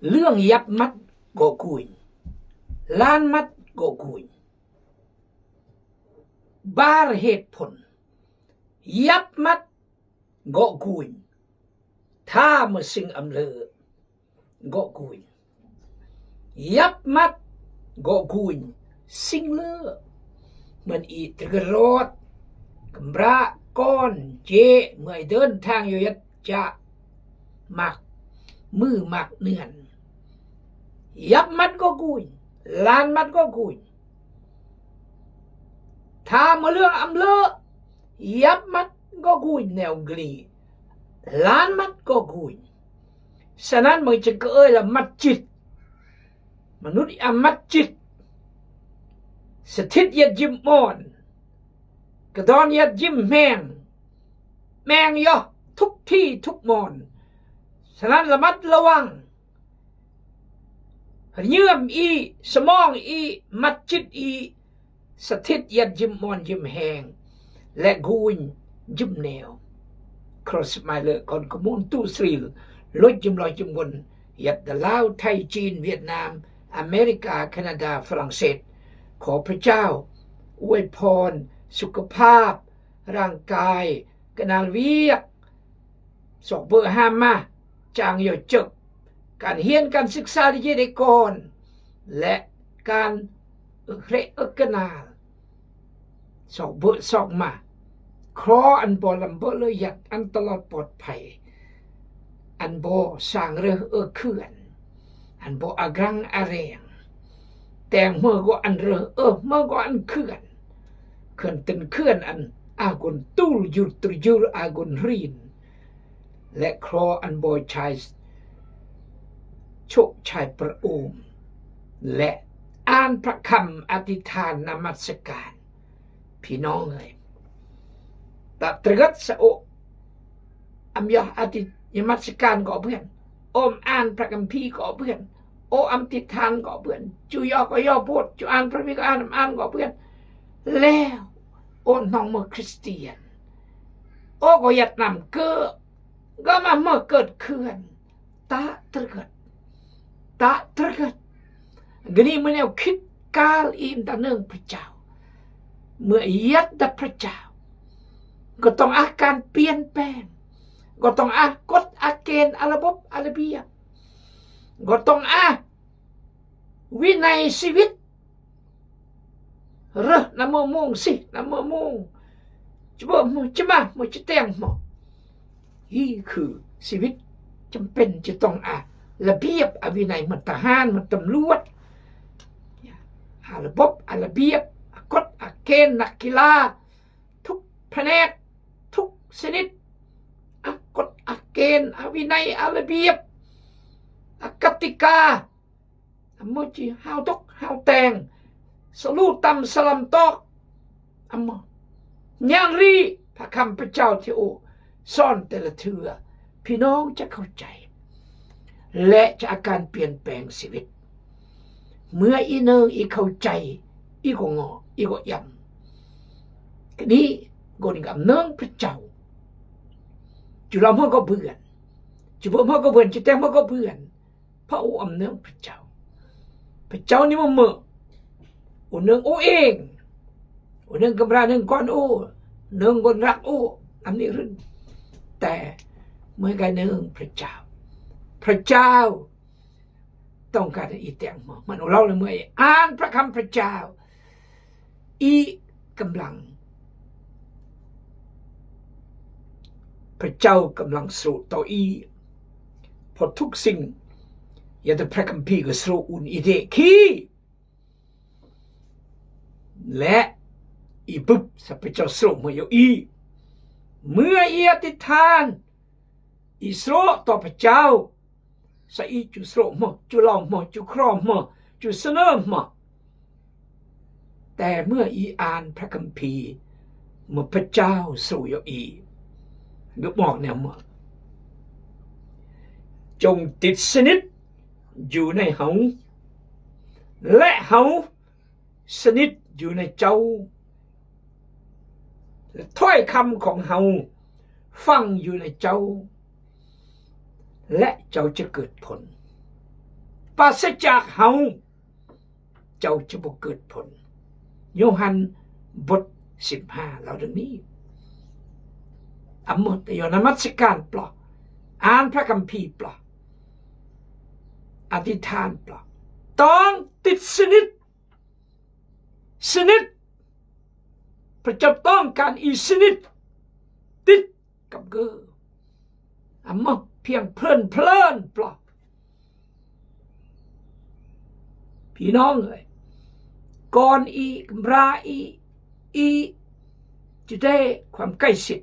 ເລື່ອງຢັບມັດກໍກຸຍ ລ້ານມັດກໍກຸຍ ບາເຫດຜົນ ຢັບມັດກໍກຸຍ ຖ້າມາຊິງອຳເລີກໍກຸຍ ຢັບມັດກໍກຸຍ ຊິງເລີ ມັນອີກຕະກະຣອດ ກຳບຣາກອນເຈ ເມື່ອຍເດີນທາງຢູ່ຍັດ ຈະມັກ ມືມັກເນືອນ ຢັບມັດກໍກຸຍ ລ້ານມັດກໍກຸຍ ຖ້າມາເລື່ອງອຳເລີ ຢັບມັດກໍກຸຍ ແນວກະລີ ລ້ານມັດກໍກຸຍ ສະນັ້ນມັນຈຶ່ງກະເອີ້ນວ່າມັດຈິດ ມະນຸດອຳມະດຈິດ ສະຖິດຢ່າຍິ້ມມ່ອນ ກະດອນຢ່າຍິ້ມແຮງ ແມງເຍາະທຸກທີ່ທຸກບ່ອນ ສະນັ້ນລະມັດລະວັງ ເຫື່ອມອີ ສະໝອງອີ ມັດຈິດອີ ສະຖິດຢ່າຍິ້ມມ່ອນຍິ້ມແຮງ ແລະ ກຸຍຍິ້ມແນວ ຄຣອສມາຍເລີ ກອນກະມູນ ຕູສຣີລ ລົດຍິ້ມລອຍຍິ້ມວົນ ຍັດດາລາວ ໄທ ຈີນ ຫວຽດນາມ ອາເມລິກາ ແຄນາດາ ຝຣັ່ງເສດ ຂໍພະເຈົ້າອວຍພອນສຸຂະພາບ ຮ່າງກາຍ ກະນານວຽກ ສອກເບີຫ້າມມາ ຈາງຢ່ອເຈິກ ການຮຽນການສຶກສາທີ່ຈະໄດ້ກ່ອນ ແລະ ການເອກເຣກເອິກກະນາ ສອກເບີສອກມາ ຄລໍອັນບໍ່ລຳເບີເລີຍຍັດ ອັນຕະຫຼອດປອດໄພ ອັນບໍ່ສ້າງເຣີເອິເຂື່ອນ ອັນບໍ່ອາກຣັງອາແຣງ ແຕ່ງເມີກໍອັນເຣີເອິເມີກໍອັນເຂື່ອນ ເຂື່ອນຕຶນເຂື່ອນອັນອາກຸນຕູລ ຢຸດຕຣະຢຸລອາກຸນຮີນ ແລະ ຄລໍອັນບໍ່ຊາຍ ໂຊກຊາຍປະໂອມ ແລະ ອ່ານພະຄຳອະທິຖານນະມັດສະການ ພີ່ນ້ອງເອີຍ ຕະຕະເກີດສະໂອ ອຳຍາອະຕິຍະມັດສະການກໍເພື່ອນ ໂອມອ່ານພະຄຳພີກໍເພື່ອນ ໂອອຳທິດຖານກໍເພື່ອນ ຈຸຢໍກໍຢໍໂພດ ຈຸອ່ານພະຄຳພີກໍອ່ານ ອຳອ່ານກໍເພື່ອນ ແລ້ວ ໂອນ້ອງເມືອຄຣິສຕຽນ ໂອກໍຢາກນຳເກີ ກໍມາເມືອເກີດເຂື່ອນ ຕະຕະເກີດ ຕະຕະເກີດ ກະນີ້ເມື່ອແນວຄິດການອີງຕາເນີງພະເຈົ້າ ເມື່ອຢາດຕາພະເຈົ້າ ກໍຕ້ອງອາການປ່ຽນແປງ ກໍຕ້ອງອາກົດອາເກນອາລະບົບອາລະບຽບ ກໍຕ້ອງອາວິໄນຊີວິດ ເຣີນຳເມີໂມງ ຊິນຳເມີໂມງ ຈະເບີມ ຈະມາ ມາຈະແຕງ ໝໍ ນີ້ຄືຊີວິດຈຳເປັນຈະຕ້ອງອາລະບຽບອາວິໄນ ເໝືອນທະຫານ ເໝືອນຕຳຫຼວດ ອາລະບົບອາລະບຽບ ອາກົດອາເກນ ນັກກິລາ ທຸກພະແນກ ທຸກຊະນິດ ອາກົດອາເກນ ອາວິໄນ ອາລະບຽບ ອາກະຕິກາ ອາໂມຈິ ຮາວຕົກ ຮາວແຕງ ສະລູຕຳ ສະລຳຕອກ ອາໂມ ຍາງຣີ ພະຄຳພະເຈົ້າທີ່ໂອສອນແຕ່ລະເທື່ອ ພີ່ນ້ອງຈະເຂົ້າໃຈ ແລະ ຈະອາການປ່ຽນແປງຊີວິດ ເມື່ອອີເນີງອີເຂົ້າໃຈ ອີກໍງໍ ອີກໍຢຳ ກະນີ້ ກົນກຳເນີງພະເຈົ້າ ຈຸລາວເຮົາກໍເບື່ອນ ຈຸເບີມເຮົາກໍເບື່ອນ ຈຸແຕງເຮົາກໍເບື່ອນ ພະອົງອຳເນີງພະເຈົ້າ ພະເຈົ້ານິມົນເມີ ໂອເນີງໂອເອງ ໂອເນີງກຳລາເນີງກ່ອນໂອ ເນີງຄົນຮັກໂອ ອຳນິຣືນ ແຕ່ເມື່ອກາຍເນີງພະເຈົ້າ ພະເຈົ້າຕ້ອງການໃຫ້ອີແຕງເມືອ ມັນເລົ່າລະເມື່ອອີອ່ານພະຄຳພະເຈົ້າ ອີກຳລັງ ພະເຈົ້າກຳລັງໂສຕໍ່ອີ ເພາະທຸກສິ່ງ ຢ່າແຕ່ພະຄຳພີກໍໂສອຸ່ນອີເດຄີ ແລະ ອີປຶບ ສະພະເຈົ້າໂສມາຢູ່ອີ ເມື່ອອີອະທິຖານ ອີໂສຕໍ່ພະເຈົ້າ ສະອີຈຸໂສມາ ຈຸເລົ່າມາ ຈຸຄຣອມາ ຈຸສະເໜີມາ ແຕ່ເມື່ອອີອ່ານພະຄຳພີ ເມື່ອພະເຈົ້າໂສຢາກອີ ກໍບອກແນວເມືອ ຈົ່ງຕິດສະໜິດຢູ່ໃນເຮົາ ແລະ ເຮົາສະໜິດຢູ່ໃນເຈົ້າ ແລະ ຖ້ອຍຄຳຂອງເຮົາຝັງຢູ່ໃນເຈົ້າ ແລະ ເຈົ້າຈະເກີດຜົນ. ປາສະຈາກເຮົາ ເຈົ້າຈະບໍ່ເກີດຜົນ. ໂຍຮັນບົດສິບຫ້າ ເລົ່າດັ່ງນີ້, ອາມາຕະ ນະມັດສະການເປາະ, ອ່ານພະຄຳພີເປາະ, ອະທິຖານເປາະ, ຕ້ອງຕິດສະໜິດ, ສະໜິດ. ພະເຈົ້າຕ້ອງການອີສະໜິດ, ຕິດ ກັບເກີ ອາມາພຽງເພີນເພີນປະ. ພີ່ນ້ອງເອີຍ, ກ່ອນອີກ ກຳລາອີກ ອີກ ຈະໄດ້ຄວາມໃກ້ຊິດ.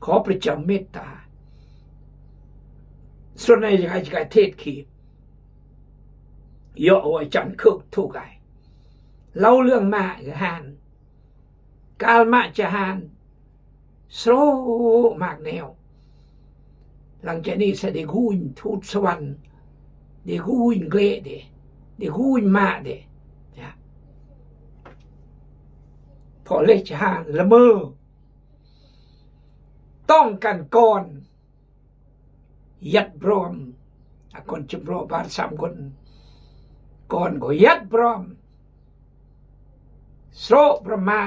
ຂໍພະເຈົ້າເມດຕາ. ສ່ວນໃນກາຍເທດຄີ ເຍາະອາຈານເຄີກໂທກາຍ ເລົ່າເລື່ອງມາກະຫານ ກາລມາຈະຫານ ໂຊມາກແນວ. ຫຼັງຈາກນີ້ສະເດັດຄູນທູດສະຫວັນ ເດຄູນເກເດ ເດຄູນມາເດ ເພາະເລຈະຫານລະເມີ ຕ້ອງການກ່ອນ ຍັດບຣອມ ອາກອນຈຳເລາະບາດສາມຄົນ ກ່ອນກໍຍັດບຣອມ ໂຊບຣມາ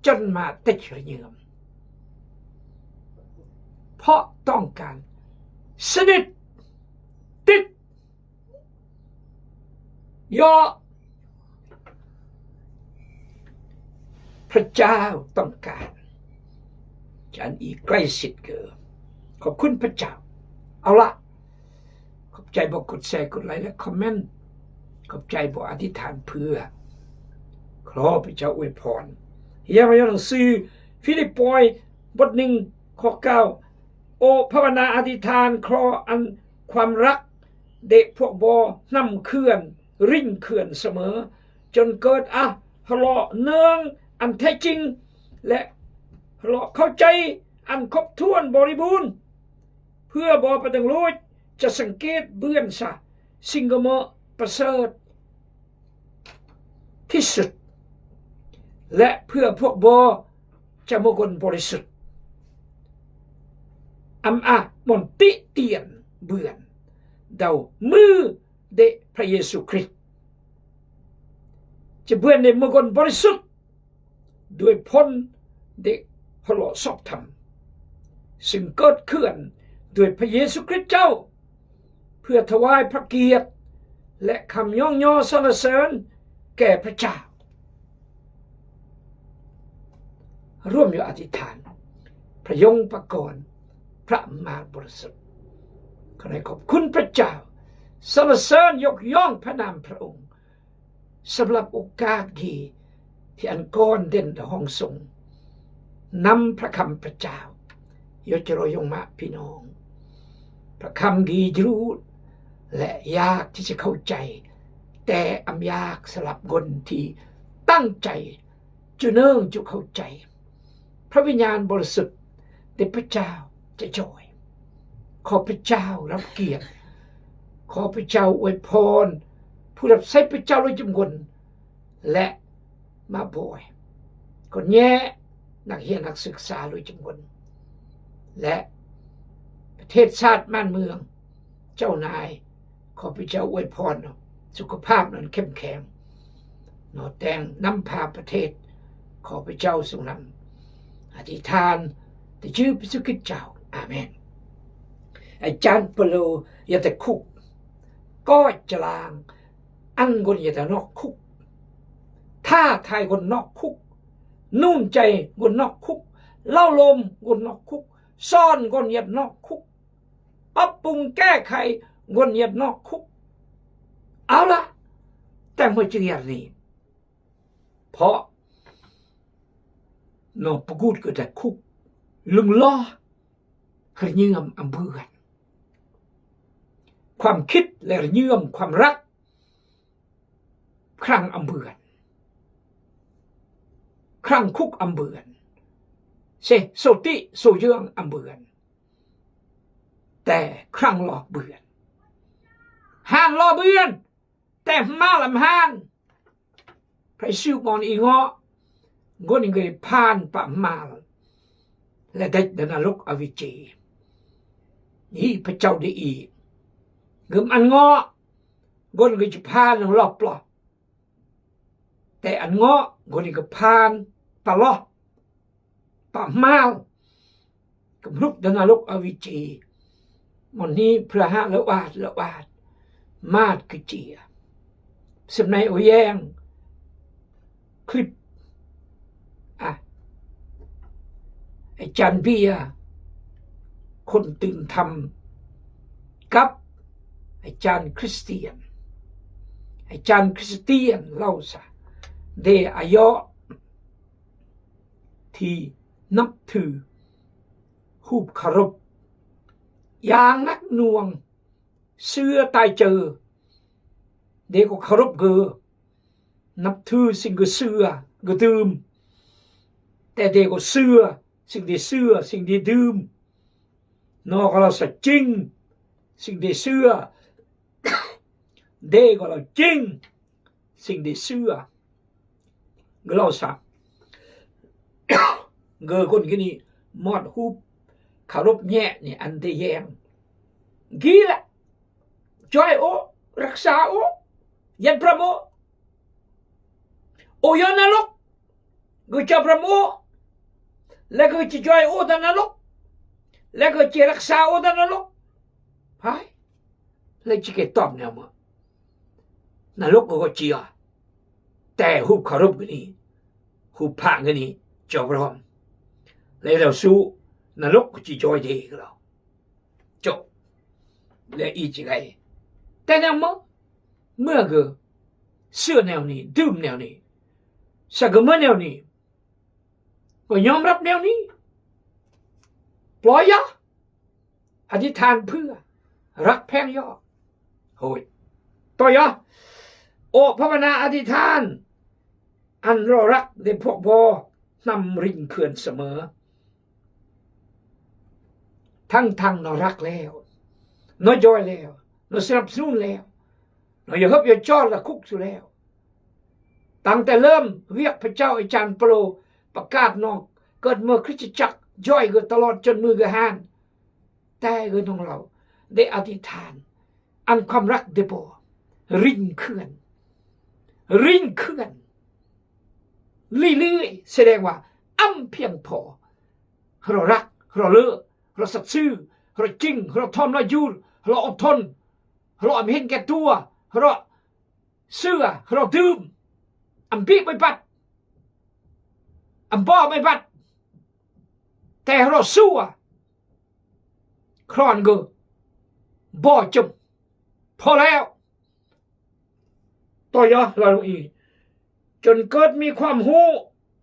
ຈົນມາຕິດລະເຍືອມ ເພາະຕ້ອງການສະໜິດ ຕິດ ເຍາະ ພະເຈົ້າຕ້ອງການຈານອີກໃກ້ຊິດເກີ. ຂອບຄຸນພະເຈົ້າ. ເອົາລະ ຂອບໃຈບໍ່ກົດແຊ ກົດໄລ ແລະ ຄອມເມັນ. ຂອບໃຈບໍ່ອະທິຖານເພື່ອ. ຂໍພະເຈົ້າອວຍພອນ. ຮຽນມາຈາກໜັງສືຟີລິບປອຍ ບົດໜຶ່ງ ຂໍ້ເກົ້າ ໂອ ພາວະນາອະທິຖານ ຂໍອັນຄວາມຮັກ ເດະພວກບໍ່ນ້ຳເຂື່ອນ ລິ້ນເຂື່ອນສະເໝີ ຈົນເກີດອາຮະເລາະເນືອງອັນແທ້ຈິງ ແລະ ຮະເລາະເຂົ້າໃຈອັນຄົບຖ້ວນບໍລິບູນ ເພື່ອບໍ່ປະຕັງລູດຈະສັງເກດເບື່ອນຊະ ສິ່ງກະເໝີປະເສີດ ທີ່ສຸດ ແລະ ເພື່ອພວກບໍ່ຈະມາກົນບໍລິສຸດ ອຳອາດໝົນຕິຕຽນເບື່ອນເດົາມືເດະພະເຢຊູຄຣິດ ຈະເບື່ອນເດະມາກົນບໍລິສຸດ ດ້ວຍຜົນເດະຮະເລາະຊອບທຳ ຊຶ່ງເກີດເຂື່ອນດ້ວຍພະເຢຊູຄຣິດເຈົ້າ ເພື່ອຖວາຍພະກຽດ ແລະ ຄຳຍ້ອງຍໍສັນລະເສີນແກ່ພະເຈົ້າ. ຮ່ວມຢູ່ອະທິຖານ ພະຍົງປະກອນ ພະມານບໍລິສຸດ. ຂໍໃຫ້ຂອບຄຸນພະເຈົ້າ, ສັນລະເສີນຍົກຍ້ອງພະນາມພະອົງ. ສຳລັບໂອກາດດີທີ່ອັນກອນເດັ່ນດາຮອງຊົງນຳພະຄຳພະເຈົ້າ ຢາກຈະລອຍົງມະພີ່ນ້ອງ ພະຄຳດີຢູ່ ແລະ ຢາກທີ່ຈະເຂົ້າໃຈ ແຕ່ອຳຢາກສຳລັບຄົນທີ່ຕັ້ງໃຈ ຈຸເນີງຈຸເຂົ້າໃຈ ພະວິນຍານບໍລິສຸດ ເດ ພະເຈົ້າຈະຊ່ອຍ. ຂໍພະເຈົ້າຮັບກຽດ, ຂໍພະເຈົ້າອວຍພອນຜູ້ຮັບໃຊ້ພະເຈົ້າຫຼາຍຈຳນວນ ແລະ ມາບອຍ ຄົນແຍ່ ນັກຮຽນນັກສຶກສາຫຼາຍຈຳນວນ ແລະ ປະເທດຊາດບ້ານເມືອງ ເຈົ້ານາຍ ຂໍພະເຈົ້າອວຍພອນເນາະ ສຸຂະພາບນັ້ນເຂັ້ມແຂງເນາະ ແຕ່ງນຳພາປະເທດ ຂໍພະເຈົ້າຊົງນຳ ອະທິຖານໃນຊື່ພະເຢຊູຄຣິດເຈົ້າ ອາເມນ. ອາຈານເປໂລ ຢ່າແຕ່ຄຸກ ກໍຈະລາງ ອັນຄົນຢ່າແຕ່ນອກຄຸກ ທ້າທາຍຄົນນອກຄຸກ ນຸ່ງໃຈຄົນນອກຄຸກ ເລົ່າລົມຄົນນອກຄຸກ ສອນຄົນຢ່ານອກຄຸກ ປັບປຸງແກ້ໄຂຄົນຢ່ານອກຄຸກ. ເອົາລະ ແຕ່ເມື່ອຈະຮຽນນີ້ ເພາະນ້ອງປະກູດກໍໄດ້ຄຸກ ລຶ້ງລໍ້ ຮະເຍີ້າອຳເບືອນ ຄວາມຄິດ ແລະ ຮະເຍີ້າຄວາມລັກ ຄັ້ງອຳເບືອນ ຄັ້ງຄຸກອຳເບືອນ ເຊ ໂຊຕິ ໂຊເຢືອງອຳເບືອນ ແຕ່ຄັ້ງລໍ້ເບືອນ ຫານລໍ້ເບືອນ ແຕ່ມາລຳຫານ ໃຜຊິວມອນອີເງາະ ງົນເງຍຜ່ານປະມາລ ແລະ ໄດ້ນະລົກອະເວຈີ ນີ້ພະເຈົ້າໄດ້ອີກ ເກີມອັນເງາະ ຄົນກໍຈະຜ່ານລອບປອບ ແຕ່ອັນເງາະຄົນນີ້ກໍຜ່ານຕະຫຼອດ ປະມານ ກຳລຸກດະນະລົກອະວິຈີ ໝົນນີ້ພະຫະລະວາດລະວາດ ມາດກະເຈຍ ສຳໄນໂອແຍງ ຄລິບ ອາ ອາຈານເບຍ ຄົນຕື່ນທຳ ກັບອາຈານຄຣິສຕຽນ ອາຈານຄຣິສຕຽນເລົ່າຊະ ເດອາເຍາະ ທີ່ນັບຖື ຮູບເຄົາລົບຢ່າງໜັກໜ່ວງ ເຊື່ອຕາຍເຈີ ເດກໍເຄົາລົບເກີ ນັບຖືສິ່ງທີ່ເຊື່ອ ກໍດື່ມ ແຕ່ເດກໍເຊື່ອສິ່ງທີ່ເຊື່ອ ສິ່ງທີ່ດື່ມ ນອກໍລາວສະຈິງ ສິ່ງທີ່ເຊື່ອ ເດກໍລາວຈິງ ສິ່ງທີ່ເຊື່ອ ກໍລາວສະ ເກີຄົນກິນີ້ ມອດຮູບເຄົາລົບແຍະນີ້ ອັນເດແຍງ ກີລະ ຈອຍໂອ ລັກສາໂອ ຍັນພຣະໂມ ໂອຍອນນະລົກ ກໍຈະພຣະໂມ ແລະກໍຈະຈອຍໂອຕະນະລົກ ແລະກໍຈະລັກສາໂອຕະນະລົກ ພາຍ ແລະຈະເກຕອບແນວເມື່ອ ນະລົກກໍເຈຍ ແຕ່ຮູບເຄົາລົບນີ້ ຮູບພະນີ້ ຈອບຣອມ ແລະລາວສູ້ ນະລົກກໍຈະຈອຍເດກະລາວ ຈົບ ແລະອີກຈະໄກ ແຕ່ແນວເມື່ອ ເມື່ອກໍເຊື່ອແນວນີ້ ດື່ມແນວນີ້ ສະກໍເມື່ອແນວນີ້ ກໍຍອມຮັບແນວນີ້ ປ່ອຍຢາ ອະທິຖານເພື່ອ ຮັກແພງຢອກ ໂຫຍ ຕໍ່ຢາ ໂອພາວະນາອະທິຖານ ອັນເຮົາຮັກໄດ້ພວກພໍ່ ນຳລິນເຂື່ອນສະເໝີ ທັງໆ ນາຮັກແລ້ວ ນາຈອຍແລ້ວ ນາສະໜັບສະໜູນແລ້ວ ນາຢາເຮີບຢາຈອນລະຄຸກຊູແລ້ວ ຕັ້ງແຕ່ເລີ່ມວຽກພະເຈົ້າອາຈານໂປໂລ ປະກາດນອກ ເກີດເມື່ອຄຣິສຕະຈັກ ຈອຍເກີດຕະຫຼອດຈົນມື້ເກີດຫານ ແຕ່ເກີດຂອງລາວ ໄດ້ອະທິຖານ ອັນຄວາມຮັກໄດ້ບໍ່ລິນເຂື່ອນ ລິນເຂື່ອນ ເລື້ອຍໆ ສະແດງວ່າອຳພຽງພໍ ເຮົາຮັກ ເຮົາເລີ ເຮົາສັດຊື່ ເຮົາຈິງ ເຮົາທອມ ເຮົາຢູ່ ເຮົາອົດທົນ ເຮົາອຳເຫັນແກ່ຕົວ ເຮົາເຊື່ອ ເຮົາດື່ມ ອຳບີບໃບບັດ ອຳບໍ່ໃບບັດ ແຕ່ເຮົາຊົ່ວ ຄຣອນເກີ ບໍ່ຈົມ ພໍແລ້ວ ຕໍ່ຢາ ລາວອີ ຈົນເກີດມີຄວາມຮູ້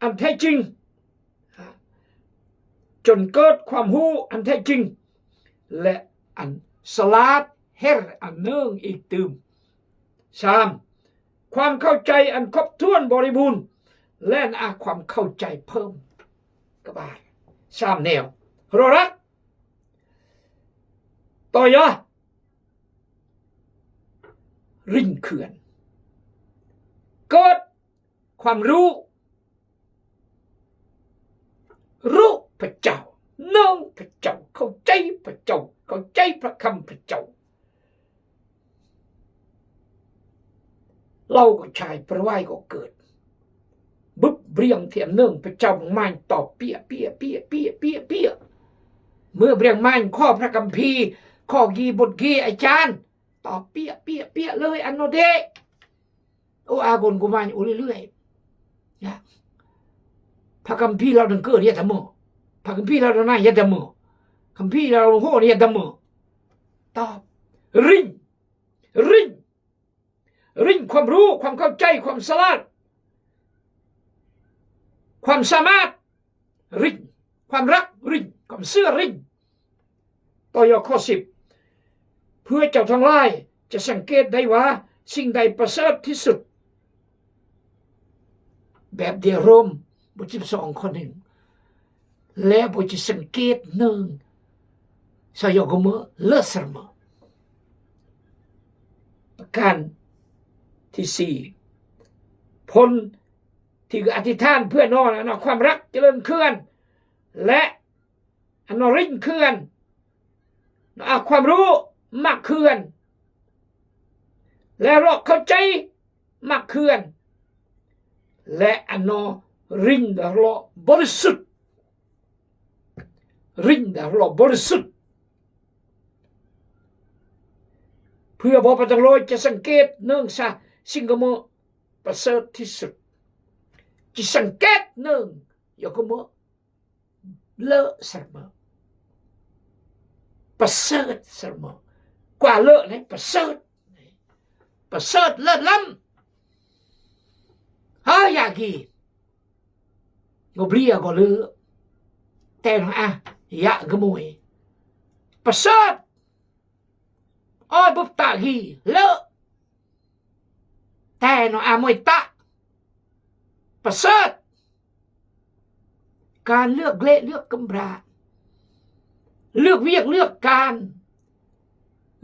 ອັນແທ້ຈິງ ຈົນເກີດຄວາມຮູ້ອັນແທ້ຈິງ ແລະ ອັນສະຫຼາດເຮັດອັນໜຶ່ງອີກຕື່ມ. ສາມ ຄວາມເຂົ້າໃຈອັນຄົບຖ້ວນບໍລິບູນ ແລະ ອາ ຄວາມເຂົ້າໃຈເພີ່ມ ກະບາດ ສາມແນວ ເຮົາຮັກ ຕໍ່ຢາ ລິນເຂື່ອນ ເກີດຄວາມຮູ້ ຮູ້ພະເຈົ້າ ເໜິງພະເຈົ້າ ເຂົ້າໃຈພະເຈົ້າ ເຂົ້າໃຈພະຄຳພະເຈົ້າ ເຫຼົ່າກໍຊາຍ ປະວາຍກໍເກີດ ບຶບບຣຽງທຽມເໜິງພະເຈົ້າມາຍ ຕໍ່ເປຍ ເປຍ ເປຍ ເປຍ ເປຍ ເປຍ ເມື່ອບຣຽງມາຍ ຂໍພະຄຳພີ ຂໍກີບົດກີອາຈານ ຕໍ່ເປຍ ເປຍ ເປຍເລີຍ ອັນໂນເດ ໂອອາກົນກຸມານ ໂອເລື້ອຍໆ ຍາ ພະຄຳພີລາວດັງເກີດເຮັດທຳໂມ ພະຄຳພີລາວດັງນາຍເຮັດທຳໂມ ຄຳພີລາວໂຮເຮັດທຳໂມ ຕອບ ລິນ ລິນ ລິນຄວາມຮູ້ ຄວາມເຂົ້າໃຈ ຄວາມສະຫຼາດ ຄວາມສາມາດ ລິນ ຄວາມຮັກລິນ ຄວາມເຊື່ອລິນ ຕໍ່ຢາ ຂໍ້ສິບ ເພື່ອເຈົ້າທັງຫຼາຍຈະສັງເກດໄດ້ວ່າ ສິ່ງໃດປະເສີດທີ່ສຸດ ແບບດຽວໂຣມ ບົດສິບສອງ ຂໍ້ໜຶ່ງ ແລ້ວບໍ່ຈະສັງເກດໜຶ່ງ ສະຍອງກໍເມີເລີສເມີ ປະການທີສີ່ ຜົນທີ່ອະທິຖານເພື່ອນອນ ອັນນາ ຄວາມຮັກຈະເລີນເຂື່ອນ ແລະ ອັນນາ ລິນເຂື່ອນ ອາ ຄວາມຮູ້ມັກເຂື່ອນ ແລະ ເລາະເຂົ້າໃຈມັກເຄື່ອນ ແລະ ອັນນໍລິນເລາະບໍລິສຸດ ລິນເລາະບໍລິສຸດ ເພື່ອບໍ່ປະຕັງໂລຍຈະສັງເກດເນີງຊາຊິງກະເມີປະເສີດທີ່ສຸດ ຈະສັງເກດເນີງຢາກະເມີ ເລີະສະເໝີ ປະເສີດສະເໝີ ກວ່າເລີະໃນປະເສີດ ປະເສີດເລີດລ້ຳ ເຮີຍາກີ ງົບເລຍກໍເລີະ ແຕ່ນອາ ຍະກະມຸຍ ປະເສີດ ອອຍບຸບຕາກີ ເລີະ ແຕ່ນອາ ມວຍຕະ ປະເສີດ ການເລືອກເລະເລືອກກຳບຣາ ເລືອກວຽກເລືອກການ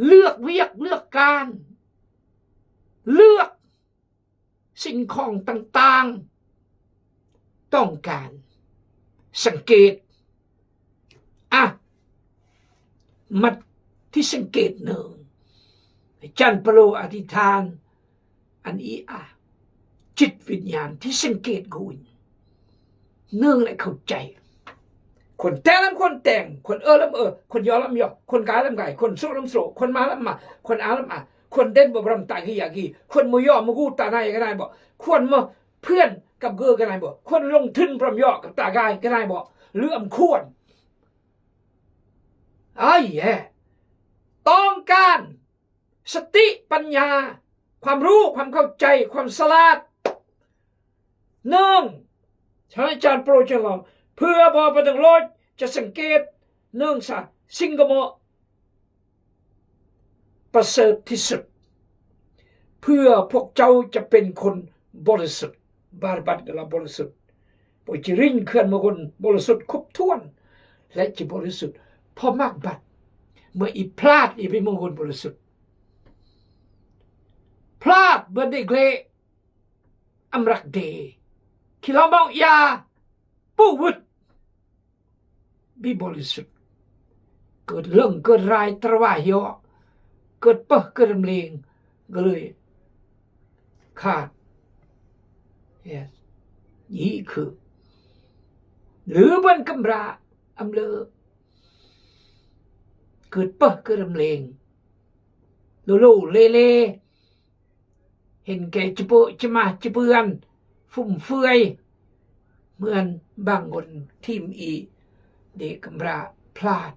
ເລືອກວຽກເລືອກການ ເລືອກສິ່ງຂອງຕ່າງໆ ຕ້ອງການ ສັງເກດ ອະ ມັດທີ່ສັງເກດເນີງ ຈັນປະໂລອະທິຖານ ອັນອີອາ ຈິດວິນຍານທີ່ສັງເກດກຸນ ເນີງ ແລະ ເຂົ້າໃຈ ຄົນແຕ່ງລຳຄົນແຕ່ງ ຄົນເອີລຳເອີ ຄົນຍໍລຳຍໍ ຄົນກາຍລຳກາຍ ຄົນໂຊລຳໂຊ ຄົນມາລຳມາ ຄົນອາລຳອາ ຄົນເດັ່ນບໍ່ບຣຳຕາກີຢາກີ ຄົນບໍ່ຍໍບໍ່ກູຕານາຍກະນາຍບໍ ຄົນບໍ່ເພື່ອນກັບເກີກະນາຍບໍ ຄົນລົງທຶນບໍ່ບຣຳຍໍກັບຕາກາຍກະນາຍບໍ ເຫຼືອມຄວນ ອາຍແຍ ຕ້ອງການ ສະຕິປັນຍາ ຄວາມຮູ້ ຄວາມເຂົ້າໃຈ ຄວາມສະຫຼາດ ເນີງ ທ່ານອາຈານໂປຣເຈັດລາວ ເພື່ອບໍ່ປະເຖິງໂລດ ຈະສັງເກດເນີງຊາ ສິ່ງກະເໝາະປະເສີດທີ່ສຸດ ເພື່ອພວກເຈົ້າຈະເປັນຄົນບໍລິສຸດ ບາຣະບັດກໍລາວບໍລິສຸດ ໂປຈະຣິນເຄື່ອນມະກຸນບໍລິສຸດຄົບຖ້ວນ ແລະ ຈະບໍລິສຸດເພາະໝາກບັດ ເມື່ອອີພລາດອີພີມະກຸນບໍລິສຸດ ພລາດເບີເດເກຣ ອຳລັກເດ ຄີລາເມົາຢາ ປູວຶດ ບີບໍລິສຸດ ເກີດເລິງເກີດລາຍຕະວາເຫຍາະ ເກີດເປິເກີດລຳເລງ ກໍເລີຍຂາດ ເຫຍ ນີ້ຄື ຫຼືເບິ່ນກຳລາອຳເລີ ເກີດເປິເກີດລຳເລງ ໂລໂລເລເລ ເຫັນແກ່ຈະໂປະຈະມາຈະເບືອນ ຟຸມເຟືອຍ ເໝືອນບາງຄົນທີມອີເດກຳລາພລາດ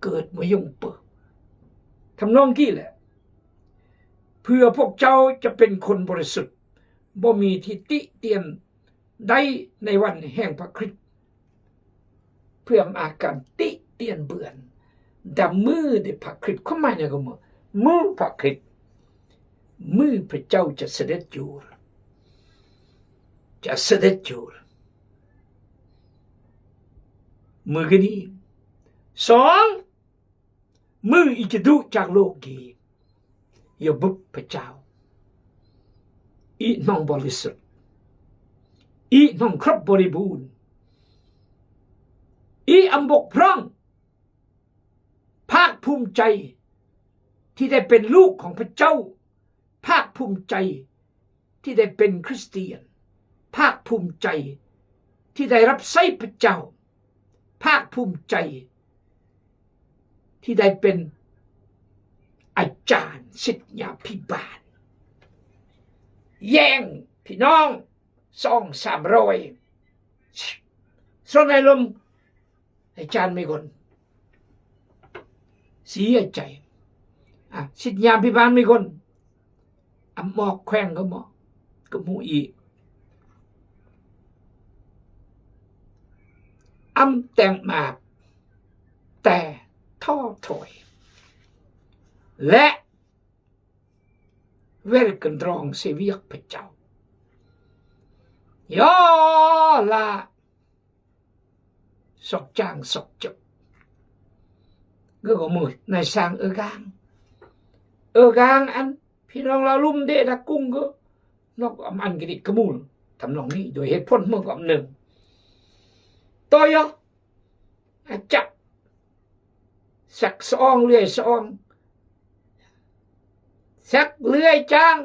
ເກີດມາຍົງເປິ ທຳນອງກີ້ແຫຼະ ເພື່ອພວກເຈົ້າຈະເປັນຄົນບໍລິສຸດ ບໍ່ມີທີ່ຕິຕຽນໄດ້ໃນວັນແຫ່ງພະຄຣິດ ເພື່ອມາການຕິຕຽນເບືອນ ດຳມືແດ່ພະຄຣິດ ຄວາມໝາຍໃນຄຳວ່າ ມື້ພະຄຣິດ ມື້ພະເຈົ້າຈະສະເດັດຢູ່ ຈະສະເດັດຢູ່ ມື້ຄືນນີ້ ສອງ ມື້ອີຈະດຸຈາກໂລກກີ ຢ່າບຸບພະເຈົ້າ ອີນ້ອງບໍລິສຸດ ອີນ້ອງຄົບບໍລິບູນ ອີອຳບົກພຣອງ ພາກພູມໃຈທີ່ໄດ້ເປັນລູກຂອງພະເຈົ້າ ພາກພູມໃຈ ທີ່ໄດ້ເປັນຄຣິສຕຽນ ພາກພູມໃຈທີ່ໄດ້ຮັບໃຊ້ພະເຈົ້າ ພາກພູມໃຈທີ່ໄດ້ເປັນອາຈານສິດຍາພິບານ ແຍ່ງພີ່ນ້ອງສອງສາມຮ້ອຍ ສ່ວນໃນລົມ ອາຈານມີຄົນເສຍໃຈ ອາ ສິດຍາພິບານມີຄົນ ອຳມອກແຂວງກໍເໝາະ ກໍໝູ່ອີກ ອຳແຕ່ງມາ ແຕ່ທໍ້ຖອຍ ແລະ ເວລກັນດອງເສຍວຽກພະເຈົ້າ ຍໍລາ ຊອກຈ້າງຊອກຈົບ ເກີກອອກມືນາຍຊ່າງເອີກາງ ເອີກາງອັນ ພີ່ນ້ອງລາວລຸ່ມເດດາກຸງເກີ ນອກອຳອັນກະດິດກະມູນ ທຳນອງນີ້ ໂດຍເຫດຜົນເມືອງກອມໜຶ່ງ ຕໍ່ຍອ ອາຈັກ ສັກສະອອງເລື່ອຍສະອອງ ຈັກເລື່ອຍຈາງ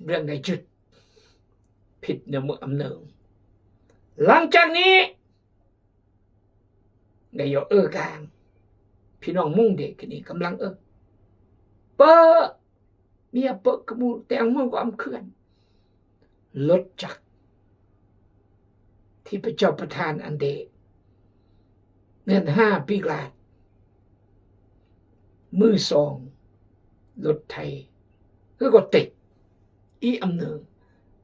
ເລື່ອງໃດຢຸດ ຜິດແນວເມືອອຳເນີງ. ຫຼັງຈາກນີ້ ໄດ້ຢໍເອີກາງ ພີ່ນ້ອງມຸງເດກະນີ້ກຳລັງເອີ ເປີ ເມຍເປີກະມູແຕງຫົວກວາມເຂື່ອນ ລົດຈັກ ທີ່ພະເຈົ້າປະທານອັນເດ ເງິນຫ້າປີກລາດ ມືສອງ ລົດໄຖ ຄືກໍຕິດ ອີອຳເນີງ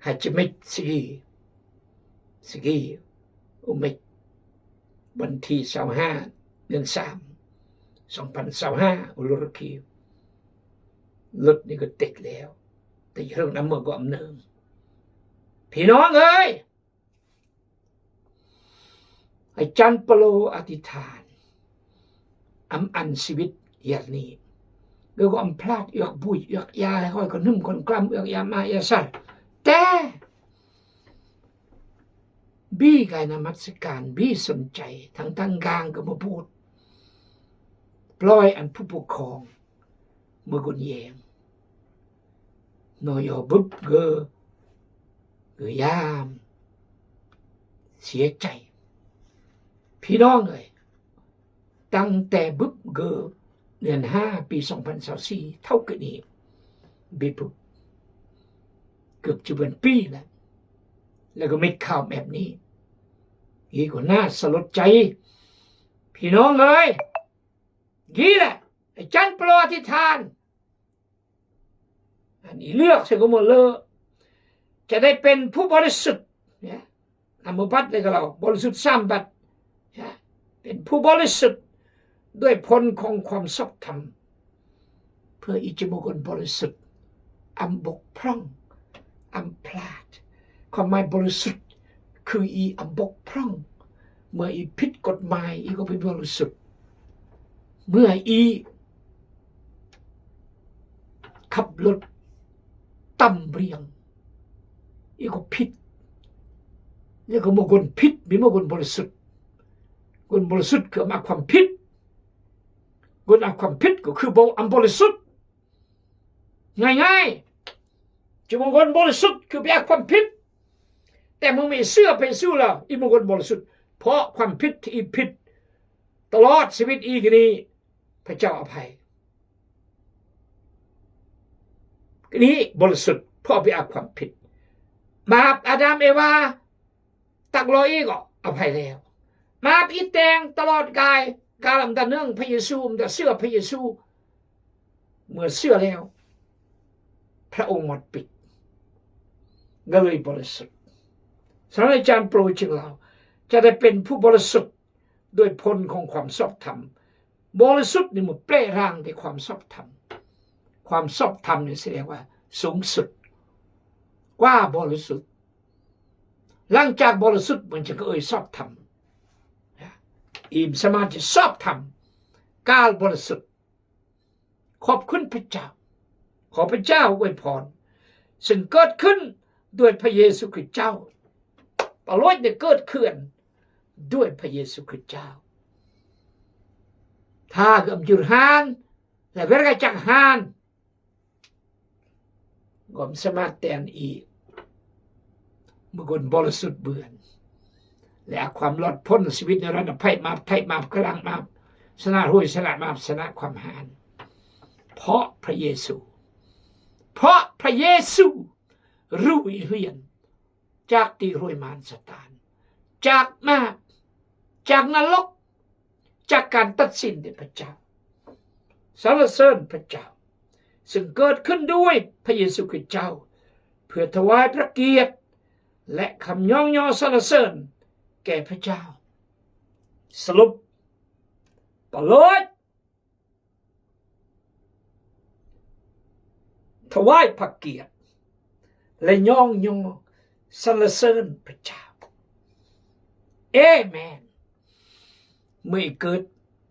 ຫາຈິເມັດ ສະກີ ສະກີ ອຸເມັດ ວັນທີຊາວຫ້າ ເດືອນສາມ ສອງພັນຊາວຫ້າ ອຸລຸຣະຄີ ລົດນີ້ກໍຕິດແລ້ວ ແຕ່ເລື່ອງນຳເມືອກໍອຳເນີງ ພີ່ນ້ອງເອີຍ. ອາຈານເປໂລອະທິຖານ ອຳອັນຊີວິດຢາດນີ້ ແລ້ວກໍອຳພລາດເອືອກບຸຍເອືອກຢາ ໃຫ້ຂ້ອຍຄົນໜຶ່ງຄົນກລ້ຳເອືອກຢາມາເອສາ ແຕ່ ບີກາຍນະມັດສະການ ບີສົນໃຈ ທັງໆກາງກໍມາບູດ ປ່ອຍອັນຜູ້ປົກຄອງ ເມື່ອກຸນແຍງ ນອຍອບຶບເກີ ເກີຍາມ ເສຍໃຈ ພີ່ນ້ອງເອີຍ ຕັ້ງແຕ່ບຶບເກີ ເດືອນຫ້າ ປີສອງພັນຊາວສີ່ ເທົ່າກໍນີ້ ບິບຶບ ເກືອບຈະເປັນປີແລ້ວ ແລ້ວກໍເມັດຂ່າວແບບນີ້ ນີ້ກໍໜ້າສະຫຼົດໃຈ ພີ່ນ້ອງເອີຍ. ນີ້ແຫຼະ ອາຈານໂປຣດອະທິຖານ ອັນນີ້ເລືອກໃສ່ກໍໝົດເລີຍ ຈະໄດ້ເປັນຜູ້ບໍລິສຸດ ນະ ນຳມາບັດໃນກະເລົ່າ ບໍລິສຸດສາມບັດ ນະ ເປັນຜູ້ບໍລິສຸດດ້ວຍຜົນຂອງຄວາມຊອບທຳ ເພື່ອອີຈະບໍ່ຄົນບໍລິສຸດ ອຳບົກຜ່ອງ ອຳພລາດ ຄວາມໝາຍບໍລິສຸດ ຄືອີອຳບົກຜ່ອງ ເມື່ອອີຜິດກົດໝາຍ ອີກໍເປັນບໍລິສຸດ ເມື່ອອີຂັບລົດຕຳບຽງ ອີກໍຜິດ ແລ້ວກໍບໍ່ຄົນຜິດ ມີບໍ່ຄົນບໍລິສຸດ ຄົນບໍລິສຸດຄືອຳມາດຄວາມຜິດ ຄົນອຳຄວາມຜິດກໍຄືບໍ່ອຳບໍລິສຸດ ງ່າຍໆ ຈຸມະກົນບໍລິສຸດຄືໄປອາກຄວາມຜິດ ແຕ່ເມື່ອມີເຊື້ອພະເຢຊູແລ້ວ ອີມະກົນບໍລິສຸດ ເພາະຄວາມຜິດທີ່ອີຜິດຕະຫຼອດຊີວິດອີກະນີ້ ພະເຈົ້າອະໄພ ກະນີ້ບໍລິສຸດ ເພາະໄປອາກຄວາມຜິດ ບາບອາດາມເອວາ ຕັກລໍອີກກໍອະໄພແລ້ວ ມາບອີແຕງຕະຫຼອດກາຍ ກາລຳດາເນີງພະເຢຊູ ມາເຊື່ອພະເຢຊູ ເມື່ອເຊື່ອແລ້ວ ພະອົງໝົດປິດ ກໍເລີຍບໍລິສຸດ ສະນັ້ນອາຈານໂປຣດຈຶ່ງເລົ່າ ຈະໄດ້ເປັນຜູ້ບໍລິສຸດດ້ວຍຜົນຂອງຄວາມຊອບທຳ ບໍລິສຸດນີ້ມັນແປຮ່າງແຕ່ຄວາມຊອບທຳ ຄວາມຊອບທຳນີ້ສະແດງວ່າສູງສຸດກວ່າບໍລິສຸດ ຫຼັງຈາກບໍລິສຸດມັນຈຶ່ງເອີ່ຍຊອບທຳ ອີມສາມາດຈະຊອບທຳ ການບໍລິສຸດ ຂອບຄຸນພະເຈົ້າ ຂໍພະເຈົ້າອວຍພອນ ຊຶ່ງເກີດຂຶ້ນດ້ວຍພະເຢຊູຄຣິດເຈົ້າ ປະໂລດໄດ້ເກີດຂຶ້ນດ້ວຍພະເຢຊູຄຣິດເຈົ້າ ຖ້າກຳຈຸດຮານ ແລະ ເວລາກະຈັກຮານ ກໍສາມາດແຕນອີກ ເມື່ອຄົນບໍລິສຸດເບື່ອນ ແລະ ຄວາມລອດພົ້ນຊີວິດໃນລັດອະໄພ ມາບໄທ ມາບກະລັງ ມາບຊະນະໂຮຍ ຊະນະມາບ ຊະນະຄວາມຮານ ເພາະພະເຢຊູ ເພາະພະເຢຊູ ລຸຍຮຽນ ຈາກຕີໂຮຍມານຊາຕານ ຈາກມາບ ຈາກນະລົກ ຈາກການຕັດສິນໂດຍພະເຈົ້າ ສັນລະເສີນພະເຈົ້າ ຊຶ່ງເກີດຂຶ້ນດ້ວຍພະເຢຊູຄຣິດເຈົ້າ ເພື່ອຖວາຍພະກຽດ ແລະ ຄຳຍ້ອງຍໍສັນລະເສີນແກ່ພະເຈົ້າ ສະຫຼຸບ ປະໂລດ ຖວາຍພະກຽດ ແລະ ຍ້ອງຍໍສັນລະເສີນພະເຈົ້າ ເອເມນ ເມື່ອເກີດ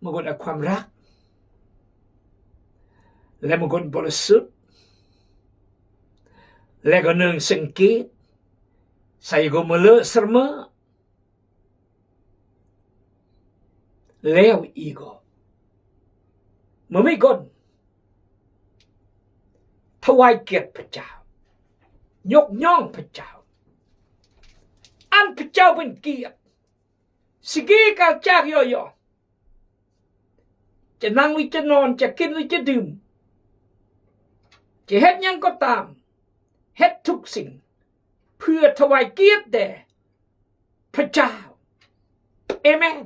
ມາກົນອາກຄວາມລັກ ແລະ ມາກົນບໍລິສຸດ ແລະ ກໍເນີງສັງເກດ ໃສ່ກໍມາເລີສະເໝີ ແລ້ວອີກກໍ ເມື່ອມີຄົນ ຖວາຍກຽດພະເຈົ້າ, ຍົກຍ້ອງພະເຈົ້າ, ອັນພະເຈົ້າເປັນກຽດ. ຊິກີກາຈາກຍໍຍໍ, ຈະນັ່ງຫຼືຈະນອນ, ຈະກິນຫຼືຈະດື່ມ, ຈະເຮັດຫຍັງກໍຕາມ, ເຮັດທຸກສິ່ງເພື່ອຖວາຍກຽດແດ່ພະເຈົ້າ. ເອເມນ.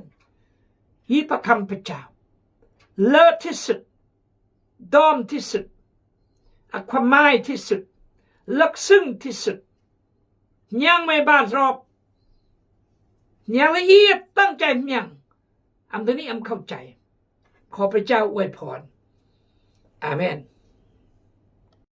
ຮີດພະຄຳພະເຈົ້າ ເລີດທີ່ສຸດ, ດອມທີ່ສຸດ, ອາ ຄວາມໝາຍທີ່ສຸດ, ເລິກເຊິ່ງທີ່ສຸດ, ຍັງແມ່ນບາດຮອບ, ຍັງລະອຽດ, ຕັ້ງໃຈຍັງ, ອຳໂຕນີ້ອຳເຂົ້າໃຈ. ຂໍພະເຈົ້າອວຍພອນ. ອາເມນ.